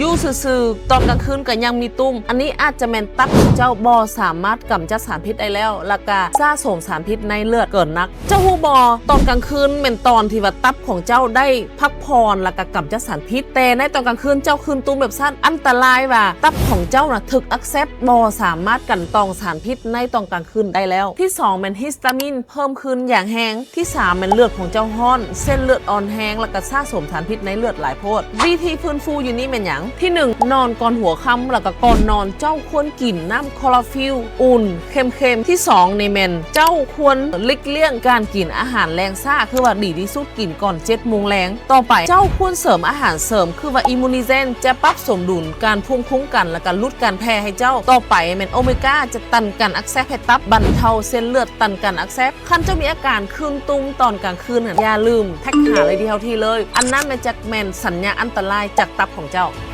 ຢູ່ຊື່ໆ ຕອນກາງຄືນກໍຍັງມີຕຸ່ມ. ອັນນີ້ອາດຈະແມ່ນຕັບຂອງເຈົ້າບໍ່ສາມາດກຳຈັດສານພິດໄດ້ແລ້ວ ແລ້ວກໍສະສົມສານພິດໃນເລືອດເກີນໜັກ. ເຈົ້າຮູ້ບໍ່? ຕອນກາງຄືນແມ່ນຕອນທີ່ວ່າຕັບຂອງເຈົ້າໄດ້ພັກຜ່ອນ ແລ້ວກໍກຳຈັດສານພິດ, ແຕ່ໃນຕອນກາງຄືນເຈົ້າຄືນຕຸ່ມແບບຊັ້ນ, ອັນຕະລາຍວ່າຕັບຂອງເຈົ້ານະຖືກອັກເສບ, ບໍ່ສາມາດກັ່ນຕອງສານພິດໃນຕອນກາງຄືນໄດ້ແລ້ວ. ທີສອງແມ່ນ histamine ເພີ່ມຂຶ້ນຢ່າງແຮງ. ທີສາມແມ່ນເລືອດຂອງເຈົ້າຮ້ອນ, ເສັ້ນເລືອດອ່ອນແຮງ ແລ້ວກໍສະສົມສານພິດໃນເລືອດຫຼາຍໂພດ. ວິທີຟື້ນຟູຢູ່ນີ້ແມ່ນຫຍັງ? ທີໜຶ່ງ ນອນກ່ອນຫົວຄ່ຳ ແລ້ວກໍກ່ອນນອນເຈົ້າຄວນກິນນ້ຳຄອລອຟິລອຸ່ນເຄັມໆ. ທີສອງນີ້ແມ່ນເຈົ້າຄວນຫຼີກລ່ຽງການກິນອາຫານແລງຊ້າ ຄືວ່າດີທີ່ສຸດກິນກ່ອນເຈັດໂມງແລງ. ຕໍ່ໄປເຈົ້າຄວນເສີມອາຫານເສີມ ຄືວ່າ immunogen ຈະປັບສົມດຸນການພູມຄຸ້ມກັນ ແລ້ວກໍຫຼຸດການແຜ່ໃຫ້ເຈົ້າ. ຕໍ່ໄປແມ່ນໂອເມກາ ຈະຕັນການອັກເສບໃຫ້ຕັບ, ບັນເທົາເສັ້ນເລືອດ, ຕັນການອັກເສບ. ຄັນເຈົ້າມີອາການຄືນຕຸ່ມຕອນກາງຄືນນັ້ນ, ຢ່າລືມແທັກຫາເລີຍທີ່ເຮົາທີ່ເລີຍ. ອັນນັ້ນແມ່ນຈະແມ່ນສັນຍານອັນຕະລາຍຈາກຕັບຂອງເຈົ້າ.